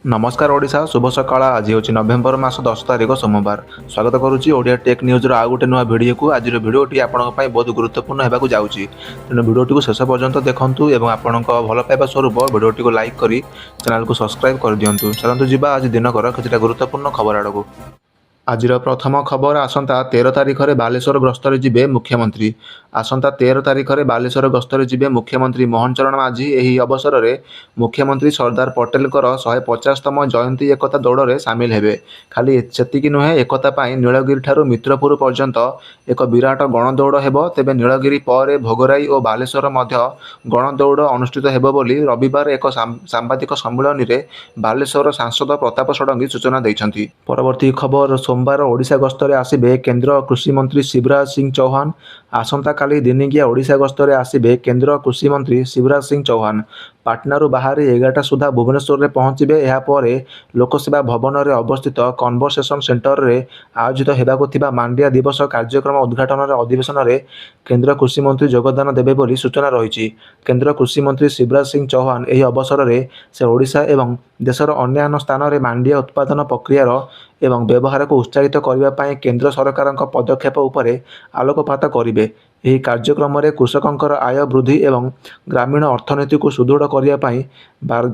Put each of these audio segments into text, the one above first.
ନମସ୍କାର ଓଡ଼ିଶା, ଶୁଭ ସକାଳ। ଆଜି ହେଉଛି ନଭେମ୍ବର ମାସ 10 ତାରିଖ, ସୋମବାର। ସ୍ୱାଗତ କରୁଛି ଓଡ଼ିଆ ଟେକ୍ ନ୍ୟୁଜ୍ର ଆଉ ଗୋଟେ ନୂଆ ଭିଡ଼ିଓକୁ। ଆଜିର ଭିଡ଼ିଓଟି ଆପଣଙ୍କ ପାଇଁ ବହୁତ ଗୁରୁତ୍ୱପୂର୍ଣ୍ଣ ହେବାକୁ ଯାଉଛି, ତେଣୁ ଭିଡ଼ିଓଟିକୁ ଶେଷ ପର୍ଯ୍ୟନ୍ତ ଦେଖନ୍ତୁ ଏବଂ ଆପଣଙ୍କ ଭଲ ପାଇବା ସ୍ୱରୂପ ଭିଡ଼ିଓଟିକୁ ଲାଇକ୍ କରି ଚ୍ୟାନେଲକୁ ସବସ୍କ୍ରାଇବ୍ କରିଦିଅନ୍ତୁ। ଚାଲନ୍ତୁ ଯିବା ଆଜି ଦିନକର କିଛିଟା ଗୁରୁତ୍ୱପୂର୍ଣ୍ଣ ଖବର ଆଡ଼କୁ। ଆଜିର ପ୍ରଥମ ଖବର, ଆସନ୍ତା 13 ତାରିଖରେ ବାଲେଶ୍ୱର ଗସ୍ତରେ ଯିବେ ମୁଖ୍ୟମନ୍ତ୍ରୀ। ଆସନ୍ତା 13 ତାରିଖରେ ବାଲେଶ୍ୱର ଗସ୍ତରେ ଯିବେ ମୁଖ୍ୟମନ୍ତ୍ରୀ ମୋହନ ଚରଣ ମାଝୀ। ଏହି ଅବସରରେ ମୁଖ୍ୟମନ୍ତ୍ରୀ ସର୍ଦ୍ଦାର ପଟେଲଙ୍କର 150ତମ ଜୟନ୍ତୀ ଏକତା ଦୌଡ଼ରେ ସାମିଲ ହେବେ। ଖାଲି ସେତିକି ନୁହେଁ, ଏକତା ପାଇଁ ନୀଳଗିରିଠାରୁ ମିତ୍ରପୁର ପର୍ଯ୍ୟନ୍ତ ଏକ ବିରାଟ ଗଣଦୌଡ଼ ହେବ। ତେବେ ନୀଳଗିରି ପରେ ଭୋଗରାଇ ଓ ବାଲେଶ୍ୱର ମଧ୍ୟ ଗଣଦୌଡ଼ ଅନୁଷ୍ଠିତ ହେବ ବୋଲି ରବିବାର ଏକ ସାମ୍ବାଦିକ ସମ୍ମିଳନୀରେ ବାଲେଶ୍ୱର ସାଂସଦ ପ୍ରତାପ ଷଡ଼ଙ୍ଗୀ ସୂଚନା ଦେଇଛନ୍ତି। ପରବର୍ତ୍ତୀ ଖବର, ସୋମବାର ଓଡ଼ିଶା ଗସ୍ତରେ ଆସିବେ କେନ୍ଦ୍ର କୃଷିମନ୍ତ୍ରୀ ଶିବରାଜ ସିଂ ଚୌହାନ। ଆସନ୍ତାକାଲି ଦିନିକିଆ ଓଡ଼ିଶା ଗସ୍ତରେ ଆସିବେ କେନ୍ଦ୍ର କୃଷିମନ୍ତ୍ରୀ ଶିବରାଜ ସିଂ ଚୌହାନ। ପାଟନାରୁ ବାହାରି 11ଟା ସୁଦ୍ଧା ଭୁବନେଶ୍ୱରରେ ପହଞ୍ଚିବେ। ଏହାପରେ ଲୋକସେବା ଭବନରେ ଅବସ୍ଥିତ କନଭରସେସନ୍ ସେଣ୍ଟରରେ ଆୟୋଜିତ ହେବାକୁ ଥିବା ମାଣ୍ଡିଆ ଦିବସ କାର୍ଯ୍ୟକ୍ରମ ଉଦ୍ଘାଟନ ଅଧିବେଶନରେ କେନ୍ଦ୍ର କୃଷିମନ୍ତ୍ରୀ ଯୋଗଦାନ ଦେବେ ବୋଲି ସୂଚନା ରହିଛି। କେନ୍ଦ୍ର କୃଷିମନ୍ତ୍ରୀ ଶିବରାଜ ସିଂ ଚୌହାନ ଏହି ଅବସରରେ ସେ ଓଡ଼ିଶା ଏବଂ ଦେଶର ଅନ୍ୟାନ୍ୟ ସ୍ଥାନରେ ମାଣ୍ଡିଆ ଉତ୍ପାଦନ ପ୍ରକ୍ରିୟାର ଏବଂ ବ୍ୟବହାରକୁ ଉତ୍ସାହିତ କରିବା ପାଇଁ କେନ୍ଦ୍ର ସରକାରଙ୍କ ପଦକ୍ଷେପ ଉପରେ ଆଲୋକପାତ କରିବେ। ଏହି କାର୍ଯ୍ୟକ୍ରମରେ କୃଷକଙ୍କର ଆୟ ବୃଦ୍ଧି ଏବଂ ଗ୍ରାମୀଣ ଅର୍ଥନୀତିକୁ ସୁଦୃଢ଼ କରିବା ପାଇଁ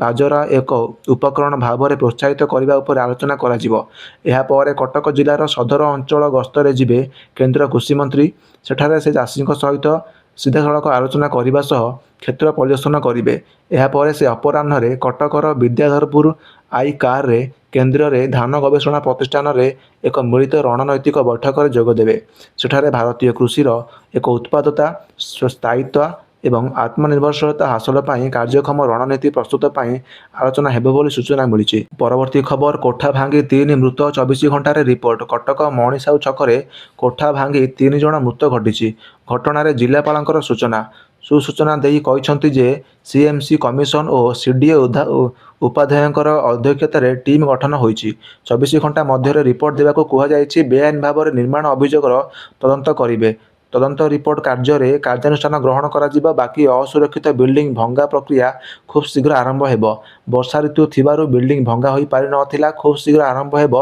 ବାଜରା ଏକ ଉପକରଣ ଭାବରେ ପ୍ରୋତ୍ସାହିତ କରିବା ଉପରେ ଆଲୋଚନା କରାଯିବ। ଏହାପରେ କଟକ ଜିଲ୍ଲାର ସଦର ଅଞ୍ଚଳ ଗସ୍ତରେ ଯିବେ କେନ୍ଦ୍ର କୃଷିମନ୍ତ୍ରୀ। ସେଠାରେ ସେ ଚାଷୀଙ୍କ ସହିତ ସିଧାସଳଖ ଆଲୋଚନା କରିବା ସହ କ୍ଷେତ୍ର ପରିଦର୍ଶନ କରିବେ। ଏହାପରେ ସେ ଅପରାହ୍ନରେ କଟକର ବିଦ୍ୟାଧରପୁର ଆଇକାର୍ରେ କେନ୍ଦ୍ରରେ ଧାନ ଗବେଷଣା ପ୍ରତିଷ୍ଠାନରେ ଏକ ମିଳିତ ରଣନୈତିକ ବୈଠକରେ ଯୋଗଦେବେ। ସେଠାରେ ଭାରତୀୟ କୃଷିର ଏକ ଉତ୍ପାଦକତା, ସ୍ଥାୟିତ୍ୱ ଏବଂ ଆତ୍ମନିର୍ଭରଶୀଳତା ହାସଲ ପାଇଁ କାର୍ଯ୍ୟକ୍ଷମ ରଣନୀତି ପ୍ରସ୍ତୁତ ପାଇଁ ଆଲୋଚନା ହେବ ବୋଲି ସୂଚନା ମିଳିଛି। ପରବର୍ତ୍ତୀ ଖବର, କୋଠା ଭାଙ୍ଗି ତିନି ମୃତ, 24 ଘଣ୍ଟାରେ ରିପୋର୍ଟ। କଟକ ମଣିସାହୁ ଛକରେ କୋଠା ଭାଙ୍ଗି ତିନି ଜଣ ମୃତ ଘଟିଛି। ଘଟଣାରେ ଜିଲ୍ଲାପାଳଙ୍କର ସୂଚନା। ସୂଚନା ଦେଇ କହିଛନ୍ତି ଯେ ସିଏମ୍ସି କମିଶନର ଓ ସିଡିଏ ଉପାଧ୍ୟାୟଙ୍କର ଅଧ୍ୟକ୍ଷତାରେ ଟିମ୍ ଗଠନ ହୋଇଛି। 24 ଘଣ୍ଟା ମଧ୍ୟରେ ରିପୋର୍ଟ ଦେବାକୁ କୁହାଯାଇଛି। ବେଆଇନ ଭାବରେ ନିର୍ମାଣ ଅଭିଯୋଗର ତଦନ୍ତ କରିବେ। ତଦନ୍ତ ରିପୋର୍ଟ କାର୍ଯ୍ୟରେ କାର୍ଯ୍ୟାନୁଷ୍ଠାନ ଗ୍ରହଣ କରାଯିବ। ବାକି ଅସୁରକ୍ଷିତ ବିଲ୍ଡିଂ ଭଙ୍ଗା ପ୍ରକ୍ରିୟା ଖୁବ୍ ଶୀଘ୍ର ଆରମ୍ଭ ହେବ। ବର୍ଷା ଋତୁ ଥିବାରୁ ବିଲ୍ଡିଂ ଭଙ୍ଗା ହୋଇ ପାରି ନ ଥିଲା। ଖୁବ୍ ଶୀଘ୍ର ଆରମ୍ଭ ହେବ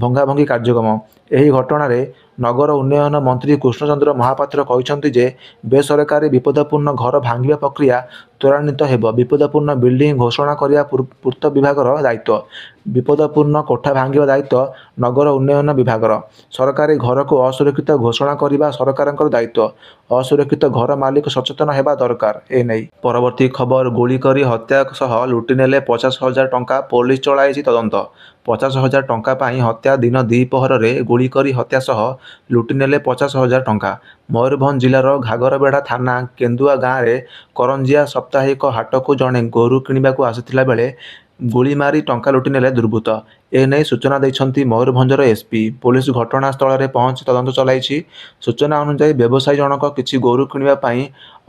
ଭଙ୍ଗାଭଙ୍ଗି କାର୍ଯ୍ୟକ୍ରମ। ଏହି ଘଟଣାରେ ନଗର ଉନ୍ନୟନ ମନ୍ତ୍ରୀ କୃଷ୍ଣଚନ୍ଦ୍ର ମହାପାତ୍ର କହିଛନ୍ତି ଯେ ବେସରକାରୀ ବିପଦପୂର୍ଣ୍ଣ ଘର ଭାଙ୍ଗିବା ପ୍ରକ୍ରିୟା ତ୍ୱରାନ୍ୱିତ ହେବ। ବିପଦପୂର୍ଣ୍ଣ ବିଲ୍ଡିଂ ଘୋଷଣା କରିବା ପୂର୍ତ୍ତ ବିଭାଗର ଦାୟିତ୍ୱ। ବିପଦପୂର୍ଣ୍ଣ କୋଠା ଭାଙ୍ଗିବା ଦାୟିତ୍ୱ ନଗର ଉନ୍ନୟନ ବିଭାଗର। ସରକାରୀ ଘରକୁ ଅସୁରକ୍ଷିତ ଘୋଷଣା କରିବା ସରକାରଙ୍କର ଦାୟିତ୍ୱ। ଅସୁରକ୍ଷିତ ଘର ମାଲିକ ସଚେତନ ହେବା ଦରକାର ଏନେଇ। ପରବର୍ତ୍ତୀ ଖବର, ଗୁଳି କରି ହତ୍ୟା ସହ ଲୁଟିନେଲେ 50,000 ଟଙ୍କା, ପୋଲିସ ଚଳାଇଛି ତଦନ୍ତ। 50,000 ଟଙ୍କା ପାଇଁ ହତ୍ୟା। ଦିନ ଦ୍ୱିପ୍ରହରରେ ଗୁଳି କରି ହତ୍ୟା ସହ ଲୁଟିନେଲେ 50,000 ଟଙ୍କା। ମୟୂରଭଞ୍ଜ ଜିଲ୍ଲାର ଘାଗରବେଢ଼ା ଥାନା କେନ୍ଦୁଆ ଗାଁରେ କରଞ୍ଜିଆ ସାପ୍ତାହିକ ହାଟକୁ ଜଣେ ଗୋରୁ କିଣିବାକୁ ଆସିଥିଲା ବେଳେ ଗୁଳି ମାରି ଟଙ୍କା ଲୁଟିନେଲେ ଦୁର୍ବୃତ୍ତ। ଏନେଇ ସୂଚନା ଦେଇଛନ୍ତି ମୟୂରଭଞ୍ଜର ଏସ୍ପି। ପୋଲିସ ଘଟଣାସ୍ଥଳରେ ପହଞ୍ଚି ତଦନ୍ତ ଚଳାଇଛି। ସୂଚନା ଅନୁଯାୟୀ, ବ୍ୟବସାୟୀ ଜଣକ କିଛି ଗୋରୁ କିଣିବା ପାଇଁ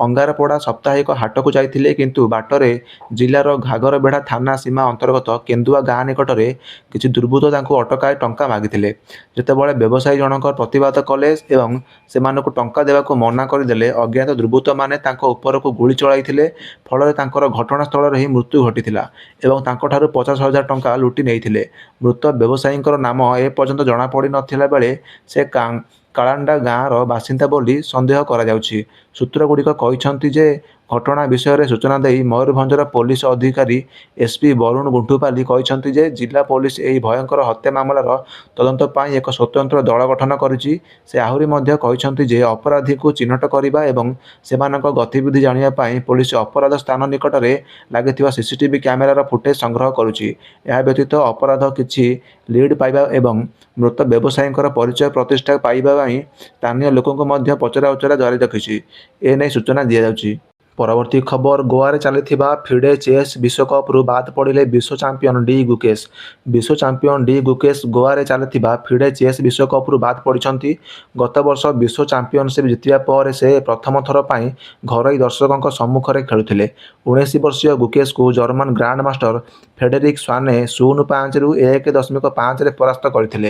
ଅଙ୍ଗାରପଡ଼ା ସାପ୍ତାହିକ ହାଟକୁ ଯାଇଥିଲେ। କିନ୍ତୁ ବାଟରେ ଜିଲ୍ଲାର ଘାଗରବେଢ଼ା ଥାନା ସୀମା ଅନ୍ତର୍ଗତ କେନ୍ଦୁଆ ଗାଁ ନିକଟରେ କିଛି ଦୁର୍ବୃତ୍ତ ତାଙ୍କୁ ଅଟକାଇ ଟଙ୍କା ମାଗିଥିଲେ। ଯେତେବେଳେ ବ୍ୟବସାୟୀ ଜଣକ ପ୍ରତିବାଦ କଲେ ଏବଂ ସେମାନଙ୍କୁ ଟଙ୍କା ଦେବାକୁ ମନା କରିଦେଲେ, ଅଜ୍ଞାତ ଦୁର୍ବୃତ୍ତମାନେ ତାଙ୍କ ଉପରକୁ ଗୁଳି ଚଳାଇଥିଲେ। ଫଳରେ ତାଙ୍କର ଘଟଣାସ୍ଥଳରେ ହିଁ ମୃତ୍ୟୁ ଘଟିଥିଲା ଏବଂ ତାଙ୍କଠାରୁ 50,000 ଟଙ୍କା ଲୁଟି ନେଇଥିଲେ। ମୃତ ବ୍ୟବସାୟୀଙ୍କର ନାମ ଏପର୍ଯ୍ୟନ୍ତ ଜଣାପଡ଼ି ନ ଥିଲା ବେଳେ ସେ କାଳାଣ୍ଡା ଗାଁର ବାସିନ୍ଦା ବୋଲି ସନ୍ଦେହ କରାଯାଉଛି। ସୂତ୍ରଗୁଡ଼ିକ କହିଛନ୍ତି ଯେ ଘଟଣା ବିଷୟରେ ସୂଚନା ଦେଇ ମୟୂରଭଞ୍ଜର ପୋଲିସ ଅଧିକାରୀ ଏସ୍ପି ବରୁଣ ଗୁଣ୍ଠୁପାଲି କହିଛନ୍ତି ଯେ ଜିଲ୍ଲା ପୋଲିସ ଏହି ଭୟଙ୍କର ହତ୍ୟା ମାମଲାର ତଦନ୍ତ ପାଇଁ ଏକ ସ୍ୱତନ୍ତ୍ର ଦଳ ଗଠନ କରିଛି। ସେ ଆହୁରି ମଧ୍ୟ କହିଛନ୍ତି ଯେ ଅପରାଧୀଙ୍କୁ ଚିହ୍ନଟ କରିବା ଏବଂ ସେମାନଙ୍କ ଗତିବିଧି ଜାଣିବା ପାଇଁ ପୋଲିସ ଅପରାଧ ସ୍ଥାନ ନିକଟରେ ଲାଗିଥିବା ସିସିଟିଭି କ୍ୟାମେରାର ଫୁଟେଜ ସଂଗ୍ରହ କରୁଛି। ଏହା ବ୍ୟତୀତ ଅପରାଧ କିଛି ଲିଡ୍ ପାଇବା ଏବଂ ମୃତ ବ୍ୟବସାୟୀଙ୍କର ପରିଚୟ ପ୍ରତିଷ୍ଠା ପାଇବା ପାଇଁ ସ୍ଥାନୀୟ ଲୋକଙ୍କୁ ମଧ୍ୟ ପଚରାଉଚରା ଜାରି ରଖିଛି। ଏନେଇ ସୂଚନା ଦିଆଯାଉଛି। ପରବର୍ତ୍ତୀ ଖବର, ଗୋଆରେ ଚାଲିଥିବା ଫିଡେ ଚେସ୍ ବିଶ୍ୱକପରୁ ବାଦ୍ ପଡ଼ିଲେ ବିଶ୍ୱ ଚାମ୍ପିଅନ ଡି ଗୁକେଶ। ବିଶ୍ୱ ଚାମ୍ପିଅନ ଡି ଗୁକେଶ ଗୋଆରେ ଚାଲିଥିବା ଫିଡେ ଚେସ୍ ବିଶ୍ୱକପରୁ ବାଦ୍ ପଡ଼ିଛନ୍ତି। ଗତବର୍ଷ ବିଶ୍ୱ ଚାମ୍ପିଅନସିପ୍ ଜିତିବା ପରେ ସେ ପ୍ରଥମ ଥର ପାଇଁ ଘରୋଇ ଦର୍ଶକଙ୍କ ସମ୍ମୁଖରେ ଖେଳୁଥିଲେ। 19 ବର୍ଷୀୟ ଗୁକେଶଙ୍କୁ ଜର୍ମାନ ଗ୍ରାଣ୍ଡ ମାଷ୍ଟର ଫ୍ରେଡେରିକ୍ ସ୍ୱାନେ 0-5ରୁ 1.5ରେ ପରାସ୍ତ କରିଥିଲେ।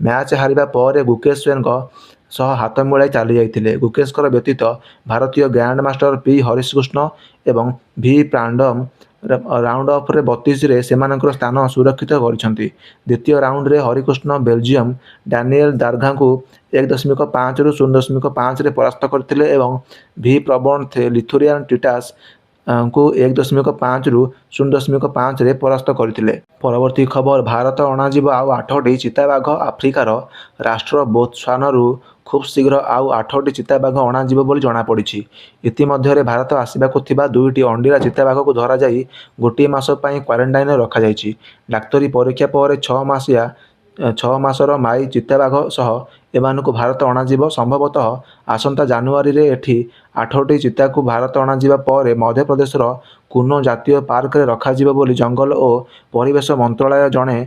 ମ୍ୟାଚ୍ ହାରିବା ପରେ ଗୁକେଶ ସ୍ୱେନଙ୍କ ସହ ହାତ ମିଳାଇ ଚାଲିଯାଇଥିଲେ। ଗୁକେଶଙ୍କ ବ୍ୟତୀତ ଭାରତୀୟ ଗ୍ରାଣ୍ଡ ମାଷ୍ଟର ପି ହରିକୃଷ୍ଣ ଏବଂ ଭି ପ୍ରଜ୍ଞାନନ୍ଦ ରାଉଣ୍ଡ ଅଫ୍ରେ 32ରେ ସେମାନଙ୍କର ସ୍ଥାନ ସୁରକ୍ଷିତ କରିଛନ୍ତି। ଦ୍ୱିତୀୟ ରାଉଣ୍ଡରେ ହରିକୃଷ୍ଣ ବେଲଜିୟମ ଡାନିଏଲ ଦାର୍ଘାଙ୍କୁ 1.5ରୁ 0.5ରେ ପରାସ୍ତ କରିଥିଲେ ଏବଂ ଭି ପ୍ରବଣଥ ଲିଥୁରିଆନ ଟିଟାସ ଙ୍କୁ 1.5ରୁ 0.5ରେ ପରାସ୍ତ କରିଥିଲେ। ପରବର୍ତ୍ତୀ ଖବର, ଭାରତ ଅଣାଯିବ ଆଉ 8ଟି ଚିତାବାଘ। ଆଫ୍ରିକାର ରାଷ୍ଟ୍ର ବୋତ୍ସୱାନାରୁ ଖୁବଶୀଘ୍ର ଆଉ 8ଟି ଚିତାବାଘ ଅଣାଯିବ ବୋଲି ଜଣାପଡ଼ିଛି। ଇତିମଧ୍ୟରେ ଭାରତ ଆସିବାକୁ ଥିବା 2ଟି ଅଣ୍ଡିରା ଚିତାବାଘକୁ ଧରାଯାଇ ଗୋଟିଏ ମାସ ପାଇଁ କ୍ୱାରେଣ୍ଟାଇନରେ ରଖାଯାଇଛି। ଡାକ୍ତରୀ ପରୀକ୍ଷା ପରେ 6 ମାସର ମାଈ ଚିତାବାଘ ସହ ଏମାନଙ୍କୁ ଭାରତ ଅଣାଯିବ। ସମ୍ଭବତଃ ଆସନ୍ତା ଜାନୁଆରୀରେ ଏହି 8ଟି ଚିତାକୁ ଭାରତ ଅଣାଯିବା ପରେ ମଧ୍ୟପ୍ରଦେଶର କୁନୋ ଜାତୀୟ ପାର୍କରେ ରଖାଯିବ ବୋଲି ଜଙ୍ଗଲ ଓ ପରିବେଶ ମନ୍ତ୍ରାଳୟର ଜଣେ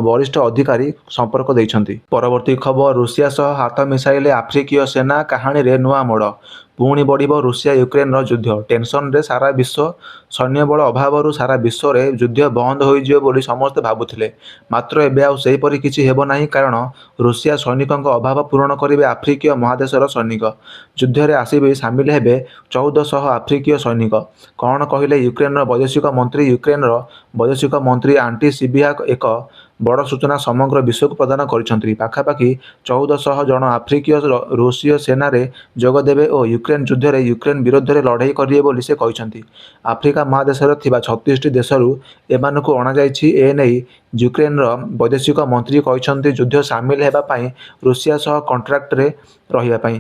ବରିଷ୍ଠ ଅଧିକାରୀ ସମ୍ପର୍କ ଦେଇଛନ୍ତି। ପରବର୍ତ୍ତୀ ଖବର, ରୁଷିଆ ସହ ହାତ ମିଶାଇଲେ ଆଫ୍ରିକୀୟ ସେନା, କାହାଣୀରେ ନୂଆ ମୋଡ଼। ପୁଣି ବଢ଼ିବ ରୁଷିଆ ୟୁକ୍ରେନର ଯୁଦ୍ଧ, ଟେନସନରେ ସାରା ବିଶ୍ୱ। ସୈନ୍ୟବଳ ଅଭାବରୁ ସାରା ବିଶ୍ୱରେ ଯୁଦ୍ଧ ବନ୍ଦ ହୋଇଯିବ ବୋଲି ସମସ୍ତେ ଭାବୁଥିଲେ। ମାତ୍ର ଏବେ ଆଉ ସେହିପରି କିଛି ହେବ ନାହିଁ। କାରଣ ରୁଷିଆ ସୈନିକଙ୍କ ଅଭାବ ପୂରଣ କରିବେ ଆଫ୍ରିକୀୟ ମହାଦେଶର ସୈନିକ। ଯୁଦ୍ଧରେ ଆସି ସାମିଲ ହେବେ 1400 ଆଫ୍ରିକୀୟ ସୈନିକ। କ'ଣ କହିଲେ ୟୁକ୍ରେନର ବୈଦେଶିକ ମନ୍ତ୍ରୀ? ୟୁକ୍ରେନର ବୈଦେଶିକ ମନ୍ତ୍ରୀ ଆଣ୍ଡ୍ରି ସିବିହା ଏକ ବଡ଼ ସୂଚନା ସମଗ୍ର ବିଶ୍ୱକୁ ପ୍ରଦାନ କରିଛନ୍ତି। ପାଖାପାଖି 1400 ଜଣ ଆଫ୍ରିକୀୟ ରୁଷୀୟ ସେନାରେ ଯୋଗଦେବେ ଓ ୟୁକ୍ରେନ ଯୁଦ୍ଧରେ ୟୁକ୍ରେନ ବିରୋଧରେ ଲଢ଼େଇ କରିବେ ବୋଲି ସେ କହିଛନ୍ତି। ଆଫ୍ରିକା ମହାଦେଶରେ ଥିବା 36ଟି ଦେଶରୁ ଏମାନଙ୍କୁ ଅଣାଯାଇଛି। ଏନେଇ ୟୁକ୍ରେନର ବୈଦେଶିକ ମନ୍ତ୍ରୀ କହିଛନ୍ତି, ଯୁଦ୍ଧ ସାମିଲ ହେବା ପାଇଁ ରୁଷିଆ ସହ କଣ୍ଟ୍ରାକ୍ଟରେ ରହିବା ପାଇଁ।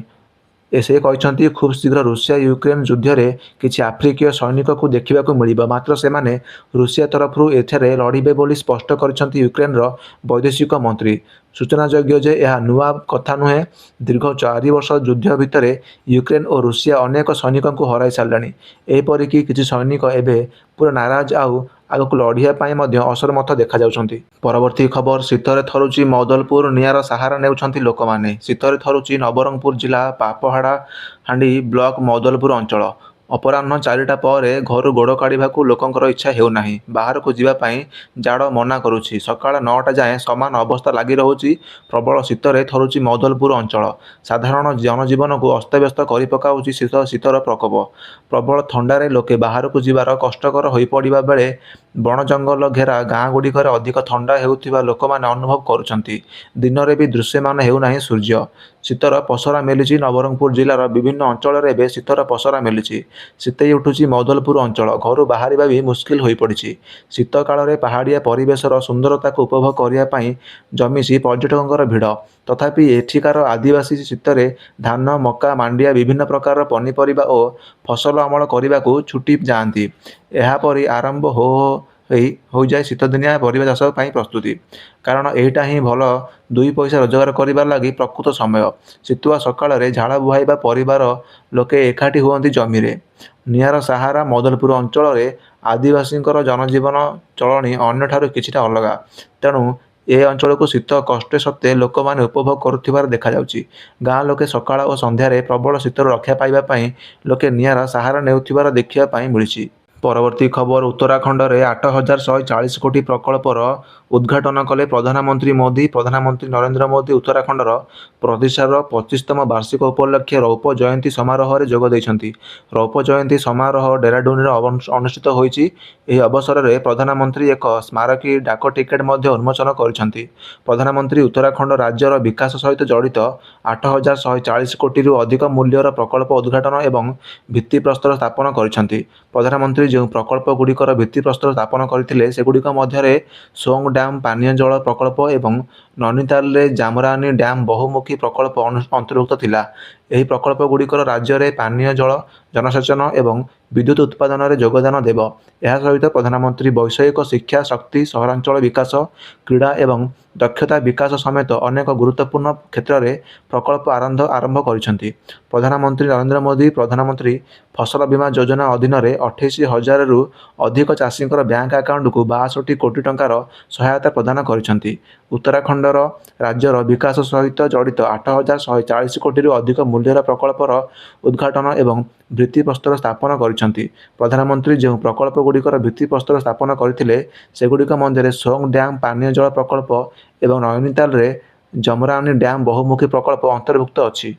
ସେ କହିଛନ୍ତି, ଖୁବ୍ ଶୀଘ୍ର ରୁଷିଆ ୟୁକ୍ରେନ ଯୁଦ୍ଧରେ କିଛି ଆଫ୍ରିକୀୟ ସୈନିକଙ୍କୁ ଦେଖିବାକୁ ମିଳିବ। ମାତ୍ର ସେମାନେ ରୁଷିଆ ତରଫରୁ ଏଠାରେ ଲଢ଼ିବେ ବୋଲି ସ୍ପଷ୍ଟ କରିଛନ୍ତି ୟୁକ୍ରେନର ବୈଦେଶିକ ମନ୍ତ୍ରୀ। ସୂଚନାଯୋଗ୍ୟ ଯେ, ଏହା ନୂଆ କଥା ନୁହେଁ। ଦୀର୍ଘ 4 ବର୍ଷ ଯୁଦ୍ଧ ଭିତରେ ୟୁକ୍ରେନ ଓ ରୁଷିଆ ଅନେକ ସୈନିକଙ୍କୁ ହରାଇ ସାରିଲେଣି। ଏପରିକି କିଛି ସୈନିକ ଏବେ ପୁରା ନାରାଜ ଆଉ ଆଗକୁ ଲଢ଼ିବା ପାଇଁ ମଧ୍ୟ ଅସମର୍ଥ ଦେଖାଯାଉଛନ୍ତି। ପରବର୍ତ୍ତୀ ଖବର, ଶୀତରେ ଥରୁଛି ମୌଦଲପୁର, ନିଆଁର ସାହାରା ନେଉଛନ୍ତି ଲୋକମାନେ। ଶୀତରେ ଥରୁଛି ନବରଙ୍ଗପୁର ଜିଲ୍ଲା ପାପଡ଼ାହାଣ୍ଡି ବ୍ଲକ ମୌଦଲପୁର ଅଞ୍ଚଳ। ଅପରାହ୍ନ 4ଟା ପରେ ଘରୁ ଗୋଡ଼ କାଢ଼ିବାକୁ ଲୋକଙ୍କର ଇଚ୍ଛା ହେଉନାହିଁ। ବାହାରକୁ ଯିବା ପାଇଁ ଜାଡ଼ ମନା କରୁଛି। ସକାଳ 9ଟା ଯାଏଁ ସମାନ ଅବସ୍ଥା ଲାଗି ରହୁଛି। ପ୍ରବଳ ଶୀତରେ ଥରୁଛି ମୌଦଲପୁର ଅଞ୍ଚଳ। ସାଧାରଣ ଜନଜୀବନକୁ ଅସ୍ତବ୍ୟସ୍ତ କରିପକାଉଛି ଶୀତର ପ୍ରକୋପ। ପ୍ରବଳ ଥଣ୍ଡାରେ ଲୋକେ ବାହାରକୁ ଯିବାର କଷ୍ଟକର ହୋଇପଡ଼ିବା ବେଳେ ବଣ ଜଙ୍ଗଲ ଘେରା ଗାଁଗୁଡ଼ିକରେ ଅଧିକ ଥଣ୍ଡା ହେଉଥିବା ଲୋକମାନେ ଅନୁଭବ କରୁଛନ୍ତି। ଦିନରେ ବି ଦୃଶ୍ୟମାନ ହେଉନାହିଁ ସୂର୍ଯ୍ୟ। ଶୀତର ପସରା ମେଲିଛି ନବରଙ୍ଗପୁର ଜିଲ୍ଲାର ବିଭିନ୍ନ ଅଞ୍ଚଳରେ ଏବେ ଶୀତର ପସରା ମେଲିଛି। ଶୀତେଇ ଉଠୁଛି ମୌଦଲପୁର ଅଞ୍ଚଳ। ଘରୁ ବାହାରିବା ବି ମୁସ୍କିଲ ହୋଇପଡ଼ିଛି। ଶୀତ କାଳରେ ପାହାଡ଼ିଆ ପରିବେଶର ସୁନ୍ଦରତାକୁ ଉପଭୋଗ କରିବା ପାଇଁ ଜମିଛି ପର୍ଯ୍ୟଟକଙ୍କର ଭିଡ଼। ତଥାପି ଏଠିକାର ଆଦିବାସୀ ଶୀତରେ ଧାନ, ମକା, ମାଣ୍ଡିଆ, ବିଭିନ୍ନ ପ୍ରକାରର ପନିପରିବା ଓ ଫସଲ ଅମଳ କରିବାକୁ ଛୁଟି ଯାଆନ୍ତି। ଏହାପରେ ଆରମ୍ଭ ହୋଇଯାଏ ଶୀତଦିନିଆ ପରିବା ଚାଷ ପାଇଁ ପ୍ରସ୍ତୁତି। କାରଣ ଏଇଟା ହିଁ ଭଲ ଦୁଇ ପଇସା ରୋଜଗାର କରିବା ଲାଗି ପ୍ରକୃତ ସମୟ। ଶୀତୁଆ ସକାଳରେ ଝାଳ ବୁହାଇବା ପରିବାର ଲୋକେ ଏକାଠି ହୁଅନ୍ତି ଜମିରେ। ନିଆଁର ସାହାରା ମୌଦଲପୁର ଅଞ୍ଚଳରେ ଆଦିବାସୀଙ୍କର ଜନଜୀବନ ଚଳଣି ଅନ୍ୟଠାରୁ କିଛିଟା ଅଲଗା। ତେଣୁ ଏ ଅଞ୍ଚଳକୁ ଶୀତ କଷ୍ଟେ ସତେ ଲୋକମାନେ ଉପଭୋଗ କରୁଥିବାର ଦେଖାଯାଉଛି। ଗାଁ ଲୋକେ ସକାଳ ଓ ସନ୍ଧ୍ୟାରେ ପ୍ରବଳ ଶୀତରୁ ରକ୍ଷା ପାଇବା ପାଇଁ ଲୋକେ ନିଆଁର ସାହାରା ନେଉଥିବାର ଦେଖିବା ପାଇଁ ମିଳିଛି। ପରବର୍ତ୍ତୀ ଖବର, ଉତ୍ତରାଖଣ୍ଡରେ 8140 କୋଟି ପ୍ରକଳ୍ପର ଉଦ୍ଘାଟନ କଲେ ପ୍ରଧାନମନ୍ତ୍ରୀ ମୋଦି। ପ୍ରଧାନମନ୍ତ୍ରୀ ନରେନ୍ଦ୍ର ମୋଦି ଉତ୍ତରାଖଣ୍ଡର ପ୍ରତିଷ୍ଠାର 25ତମ ବାର୍ଷିକ ଉପଲକ୍ଷେ ରୌପ୍ୟ ଜୟନ୍ତୀ ସମାରୋହରେ ଯୋଗ ଦେଇଛନ୍ତି। ରୌପ୍ୟ ଜୟନ୍ତୀ ସମାରୋହ ଡେରାଡୁନରେ ଅନୁଷ୍ଠିତ ହୋଇଛି। ଏହି ଅବସରରେ ପ୍ରଧାନମନ୍ତ୍ରୀ ଏକ ସ୍ମାରକୀ ଡାକ ଟିକେଟ ମଧ୍ୟ ଉନ୍ମୋଚନ କରିଛନ୍ତି। ପ୍ରଧାନମନ୍ତ୍ରୀ ଉତ୍ତରାଖଣ୍ଡ ରାଜ୍ୟର ବିକାଶ ସହିତ ଜଡ଼ିତ 8140 କୋଟିରୁ ଅଧିକ ମୂଲ୍ୟର ପ୍ରକଳ୍ପ ଉଦ୍ଘାଟନ ଏବଂ ଭିତ୍ତିପ୍ରସ୍ତର ସ୍ଥାପନ କରିଛନ୍ତି। ପ୍ରଧାନମନ୍ତ୍ରୀ ଯେଉଁ ପ୍ରକଳ୍ପଗୁଡ଼ିକର ଭିତ୍ତିପ୍ରସ୍ତର ସ୍ଥାପନ କରିଥିଲେ, ସେଗୁଡ଼ିକ ମଧ୍ୟରେ ସୋଙ୍ଗ ଡ୍ୟାମ ପାନୀୟ ଜଳ ପ୍ରକଳ୍ପ ଏବଂ ନୈନିତାଲରେ ଜାମରାନୀ ଡ୍ୟାମ ବହୁମୁଖୀ ପ୍ରକଳ୍ପ ଅନ୍ତର୍ଭୁକ୍ତ ଥିଲା। ଏହି ପ୍ରକଳ୍ପଗୁଡ଼ିକର ରାଜ୍ୟରେ ପାନୀୟ ଜଳ, ଜଳସେଚନ ଏବଂ ବିଦ୍ୟୁତ ଉତ୍ପାଦନରେ ଯୋଗଦାନ ଦେବ। ଏହା ସହିତ ପ୍ରଧାନମନ୍ତ୍ରୀ ବୈଷୟିକ ଶିକ୍ଷା, ଶକ୍ତି, ସହରାଞ୍ଚଳ ବିକାଶ, କ୍ରୀଡ଼ା ଏବଂ ଦକ୍ଷତା ବିକାଶ ସମେତ ଅନେକ ଗୁରୁତ୍ୱପୂର୍ଣ୍ଣ କ୍ଷେତ୍ରରେ ପ୍ରକଳ୍ପ ଆରମ୍ଭ କରିଛନ୍ତି। ପ୍ରଧାନମନ୍ତ୍ରୀ ନରେନ୍ଦ୍ର ମୋଦି ପ୍ରଧାନମନ୍ତ୍ରୀ ଫସଲ ବୀମା ଯୋଜନା ଅଧୀନରେ 28 ହଜାରରୁ ଅଧିକ ଚାଷୀଙ୍କର ବ୍ୟାଙ୍କ ଆକାଉଣ୍ଟକୁ 62 କୋଟି ଟଙ୍କାର ସହାୟତା ପ୍ରଦାନ କରିଛନ୍ତି। ଉତ୍ତରାଖଣ୍ଡର ରାଜ୍ୟର ବିକାଶ ସହିତ ଜଡ଼ିତ 8140 କୋଟିରୁ ଅଧିକ ମୂଲ୍ୟର ପ୍ରକଳ୍ପର ଉଦ୍ଘାଟନ ଏବଂ ଭିତ୍ତିପ୍ରସ୍ତର ସ୍ଥାପନ କରିଛନ୍ତି। ପ୍ରଧାନମନ୍ତ୍ରୀ ଯେଉଁ ପ୍ରକଳ୍ପଗୁଡ଼ିକର ଭିତ୍ତିପ୍ରସ୍ତର ସ୍ଥାପନ କରିଥିଲେ, ସେଗୁଡ଼ିକ ମଧ୍ୟରେ ସୋଙ୍ଗ ଡ୍ୟାମ ପାନୀୟ ଜଳ ପ୍ରକଳ୍ପ ଏବଂ ନୈନିତାଲରେ ଜମରାନୀ ଡ୍ୟାମ ବହୁମୁଖୀ ପ୍ରକଳ୍ପ ଅନ୍ତର୍ଭୁକ୍ତ ଅଛି।